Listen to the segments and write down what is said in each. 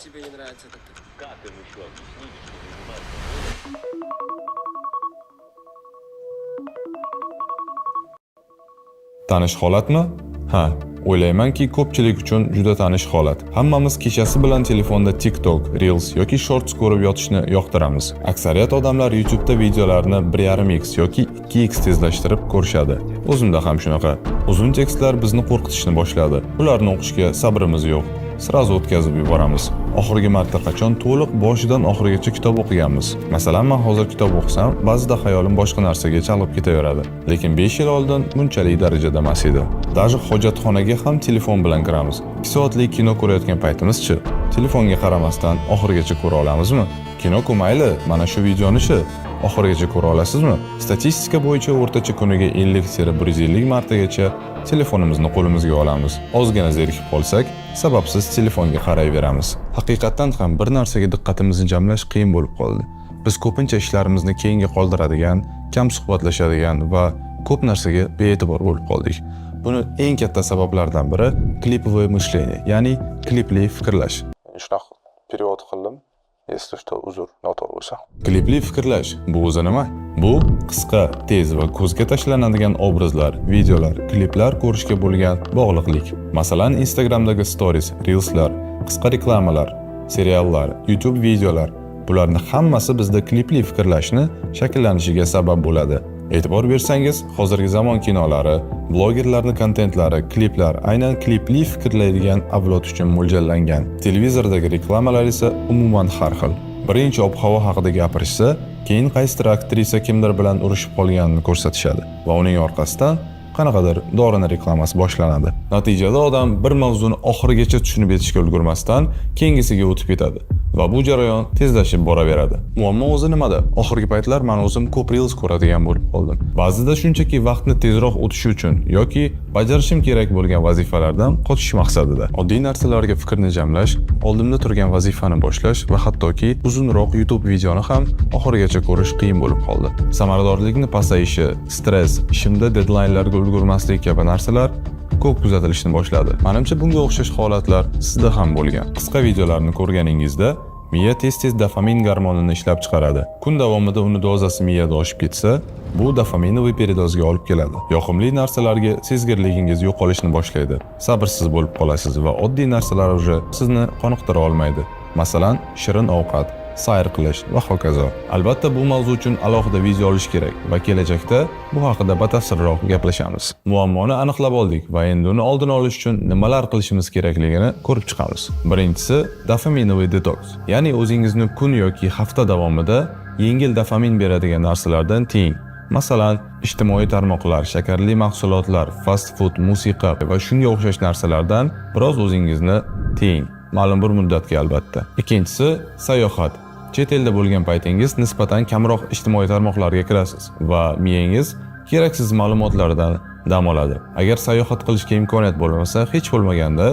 Тебе не нравится это? Как им еще объяснить, что заниматься Tanish holatmi? Ha, o'ylaymanki, ko'pchilik uchun juda tanish holat. Hammamiz kechasi bilan telefonda TikTok, Reels yoki Shorts ko'rib yotishni yoqtiramiz. Aksariyat odamlar YouTube'da videolarni 1.5x yoki 2x tezlashtirib ko'rishadi. O'zimda ham shunaqa. Uzun tekstlar bizni qo'rqitishni boshladi. Ularni o'qishga sabrimiz yo'q. Сразу o'tkazib yuboramiz. Oxirgi marta qachon to'liq boshidan oxirigacha kitob o'qiganmiz? Masalan, men hozir kitob o'qisam, ba'zida xayolim boshqa narsaga chalg'ib ketaveradi. Lekin 5 yil oldin bunchalik darajada emas edi. Даже hojatxonaga ham telefon bilan kiramiz. 2 soatlik kino ko'rayotgan paytimizchi, telefonga qaramasdan oxirigacha ko'ra olamizmi? Kino-ku mayli, mana shu videoni-chi, oxirigacha ko'ra olasizmi? Statistika bo'yicha o'rtacha kuniga 50-150 martagacha telefonimizni qo'limizga olamiz. Ozgina zerikib qolsak, sababsiz telefonga qarayveramiz. Haqiqatdan ham bir narsaga diqqatimizni jamlash qiyin bo'lib qoldi. Biz ko'pincha ishlarimizni keyinga qoldiradigan, kam suhbatlashadigan va ko'p narsaga bee'tibor bo'lib qoldik. Buni eng katta sabablardan biri клиповое мышление, ya'ni klipli fikrlash. Shunaqa перевод qildim. Если что, uzr, noto'g'ri bo'lsa. Klipli fikrlash bu o'zi nima? Bu qisqa, tez va ko'zga tashlanadigan obrazlar, videolar, kliplar ko'rishga bo'lgan bog'liqlik. Masalan, Instagramdagi stories, reelslar, qisqa reklamalar, seriallar, YouTube videolar, bularni hammasi bizda klipli fikrlashni shakllanishiga sabab bo'ladi. E'tibor bersangiz, hozirgi zamon kinolari, blogerlarning kontentlari, kliplar aynan klipli fikrlaydigan avlod uchun mo'ljallangan. Televizordagi reklamalar esa umuman har xil. Birinchi ob-havo haqida gapirishsa, keyin qaysidir aktrisa kimdir bilan urushib qolganini ko'rsatishadi va uning orqasidan qanaqadir dorini reklamasi boshlanadi. Natijada odam bir mavzuni oxirigacha tushunib yetishga ulgurmasdan keyingisiga o'tib ketadi va bu jarayon tezlashib boraveradi. Muammo o'zi nimada? Oxirgi paytlar men o'zim ko'p reels ko'radigan bo'lib qoldim. Ba'zida shunchaki vaqtni tezroq o'tishi uchun yoki bajarishim kerak bo'lgan vazifalardan qochish maqsadida. Oddiy narsalarga fikrni jamlash, oldimda turgan vazifani boshlash va hattoki uzunroq YouTube videoni ham oxirigacha ko'rish qiyin bo'lib qoldi. Samaradorlikni pasayishi, stress, ishimda deadlinelarga ulgurmaslik kabi narsalar ko'p kuzatilishni boshladi. Manimcha, bunga o'xshash holatlar sizda ham bo'lgan. Qisqa videolarni ko'rganingizda miya tez-tez dopamin gormonini ishlab chiqaradi. Kun davomida uni dozasi miyada oshib ketsa, bu дофаминовый передоз ga olib keladi. Yoqimli narsalarga sezgirligingiz yo'qolishni boshlaydi. Sabrsiz bo'lib qolasiz va oddiy narsalar уже sizni qoniqtira olmaydi. Masalan, shirin ovqat, sayr qilish va hokazo. Albatta, bu mavzu uchun alohida video olish kerak va kelajakda bu haqida batafsilroq gaplashamiz. Muammoni aniqlab oldik va endi uni oldini olish uchun nimalar qilishimiz kerakligini ko'rib chiqamiz. Birinchisi дофаминовый detoks, ya'ni o'zingizni kun yoki hafta davomida yengil dopamin beradigan narsalardan tiying. Masalan, ijtimoiy tarmoqlar, shakarli mahsulotlar, fast food, musiqa va shunga o'xshash narsalardan biroz o'zingizni tiying. Ma'lum bir muddatga, albatta. Ikkinchisi sayohat. Chet elda bo'lgan paytingiz nisbatan kamroq ijtimoiy tarmoqlarga kirasiz va miyangiz keraksiz ma'lumotlardan dam oladi. Agar sayohat qilishga imkoniyat bo'lmasa, hech bo'lmaganda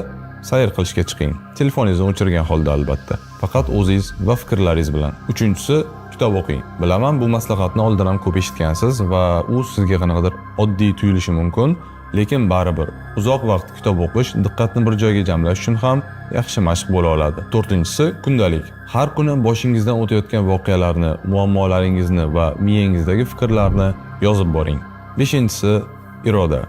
sayr qilishga chiqing. Telefoningizni o'chirgan holda, albatta. Faqat o'zingiz va fikrlaringiz bilan. Uchinchisi kitob o'qing. Bilaman, bu maslahatni oldin ham ko'p eshitgansiz va u sizga qanaqadir oddiy tuyulishi mumkin, lekin baribir uzoq vaqt kitob o'qish diqqatni bir joyga jamlash uchun ham yaxshi mashq bo'la oladi. To'rtinchisi kundalik. Har kuni boshingizdan o'tayotgan voqealarni, muammolaringizni va miyangizdagi fikrlarni yozib boring. Beshinchisi iroda.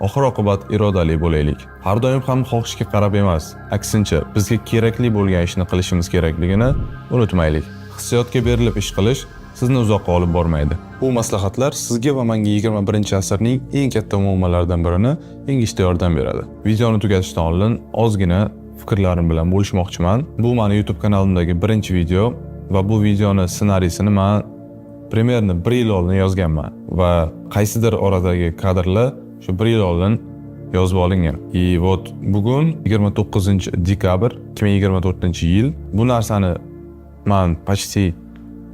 Oxir oqibat irodali bo'laylik. Har doim ham xohishga qarab emas, aksincha, bizga kerakli bo'lgan ishni qilishimiz kerakligini unutmaylik. Hissiyotga berilib ish qilish sizni uzoqqa olib bormaydi. Bu maslahatlar sizga va menga 21-asrning eng katta muammolaridan birini yengishda yordam beradi. Videoni tugatishdan oldin ozgina fikrlarim bilan bo'lishmoqchiman. Bu meni YouTube kanalimdagi birinchi video va bu videoni ssenariysini men примерно bir yil oldin yozganman va qaysidir oradagi kadrlar shu bir yil oldin yozib olingan. И вот bugun 29 dekabr 2024 yil. Bu narsani man почти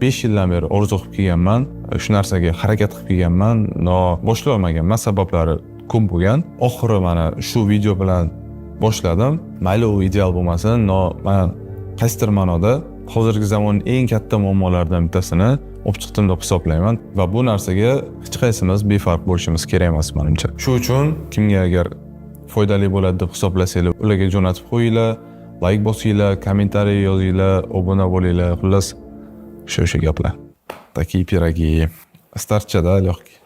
5 yildan beri orzu qilib kelganman. Shu narsaga harakat qilib kelganman, но boshlay olmaganman, sabablari ko'p bo'lgan. Oxiri mana shu video bilan boshladim. Mayli, u ideal bo'lmasin, но man qaysidir ma'noda hozirgi zamonning eng katta muammolaridan bittasini olib chiqdim deb hisoblayman va bu narsaga hech qaysimiz befarq bo'lishimiz kerak emas, manimcha. Shu uchun kimga agar foydali bo'ladi deb hisoblasanglar, ularga jo'natib qo'yinglar. Layk bosinglar, kommentariy yozinglar, obuna bo'linglar. Xullas, o'sha gaplar. Такие пироги. Старча, да, легкий.